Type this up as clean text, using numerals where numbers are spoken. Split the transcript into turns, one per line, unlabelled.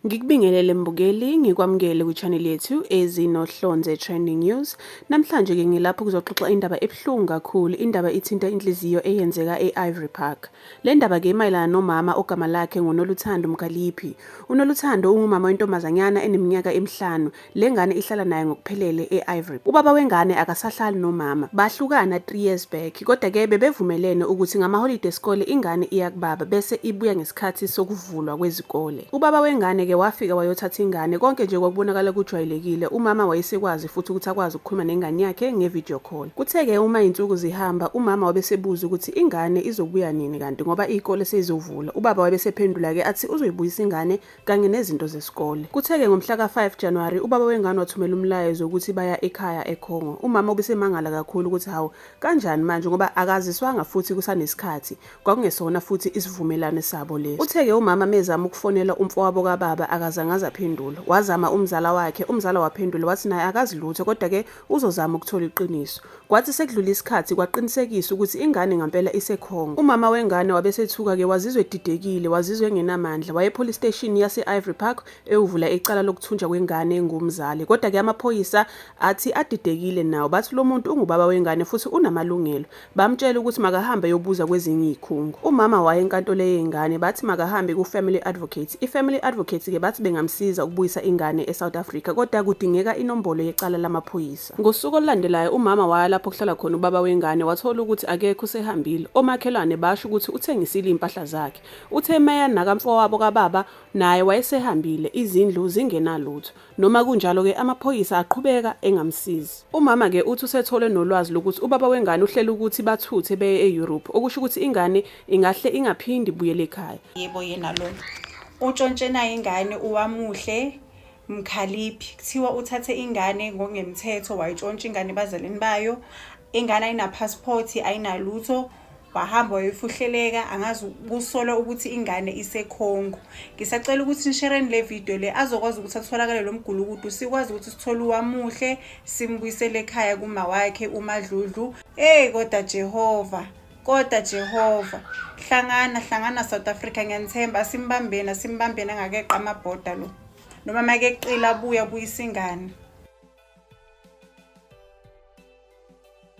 Ngikubingelele mbukeli, ngikwamukele kwi-channel yethu Ezinohlonze Trending News. Namhlanje ke ngilapho kuzoxoxa indaba ebuhlungu kakhulu, indaba ithinta inhliziyo eyenzeka e-Ivory Park. Le ndaba ke imayelana nomama ogama lakhe nguNoluthando Mkhaliphi. UNoluthando ungumama wentombazanyana eneminyaka emihlanu. Le ngane ihlala naye ngokuphelele e-Ivory. Ubaba wengane akasahlali nomama. Bahlukana 3 years back. Kodwa ke bebevumelene ukuthi ngamaholide esikole ingane iya kubaba bese ibuya ngesikhathi sokuvulwa kwezikole. Ubaba wengane ke wafika wayothatha ingane. Konke nje kwakubonakala kujwayelekile. Umama wayesekwazi futhi ukuthi akwazi ukukhuluma nengane yakhe nge-video call. Kuthe-ke uma iy'nsuku zihamba, umama wabesebuza ukuthi ingane izobuya nini kanti ngoba iy'kole seyizovula. Ubaba wabesephendula-ke athi uzoyibuyisa ingane kanye nezinto zesikole. Kuthe-ke ngomhla ka-5 January, ubaba wengane wathumela umlayezo ukuthi baya ekhaya eCongo. Umama ubesemangala kakhulu ukuthi hawu kanjani manje ngoba akaziswanga futhi kusanesikhathi. Kwakungesona futhi isivumelwano sabo leso. Uthe-ke umama mezama ukufonela umfowabo kababa akazange aze aphendule. Wazama umzala wakhe, umzala waphendula wathi naye akazi lutho kodwa-ke uzozama ukuthola iqiniso. Kwathi sekudlula isikhathi kwaqinisekisa ukuthi ingane ngampela iseCongo. Umama wengane wabesethuka-ke wazizwa edidekile, wazizwa engenamandla. Waye epolice station yase-Ivory Park eyovula icala lokuthunjwa kwengane ngumzali. Kodwa-ke amaphoyisa athi adidekile nawo, bathi lo muntu ungubaba wengane futhi unamalungelo. Bamtshela ukuthi makahambe ayobuza kwezinye iy'khungo. Umama waya enkantolo yey'ngane bathi makahambe ku-family advocate. I-family advocate-ke bathi bengamsiza ukubuyisa ingane e-South Africa kodwa kudingeka inombolo yecala lamaphoyisa. Ngosuku olulandelayo umama waya lapho kuhlala khona ubaba wengane wathola ukuthi akekho usehambile. Omakhelwane basho ukuthi uthengisile iy'mpahla zakhe. Uthe meya nakamfowabo kababa naye wayesehambile, izindlu zingenalutho. Noma kunjalo-ke amaphoyisa aqhubeka engamsizi. Umama-ke uthi usethole nolwazi lokuthi ubaba wengane uhlela ukuthi bathuthe beye e-Europe, okusho ukuthi ingane ingahle ingaphindi ibuyele ekhaya.
Yebo yena lona. Utshontshe nayo ingane uWamuhle Mkhaliphi. Kuthiwa uthathe ingane ngokungemthetho wayitshontsha ingane ebazalini bayo. Ingane ayina-passport ayinalutho. Wahamba wayofuhleleka angazi kusolwa ukuthi ingane iseCongo. Ngisacela ukuthi nishereni le video le azokwazi ukuthi atholakale lo mgulukudu sikwazi ukuthi sithole uWamuhle simbuyisele ekhaya kuma wakhe uMadludlu. Hey kodwa Jehova. Kodwa Jehova. Hlangana hlangana South Africa ngiyanithemba asimbambeni asimbambeni angakeqa amabhoda lo. Noma makeqile abuye abuyisa ingane.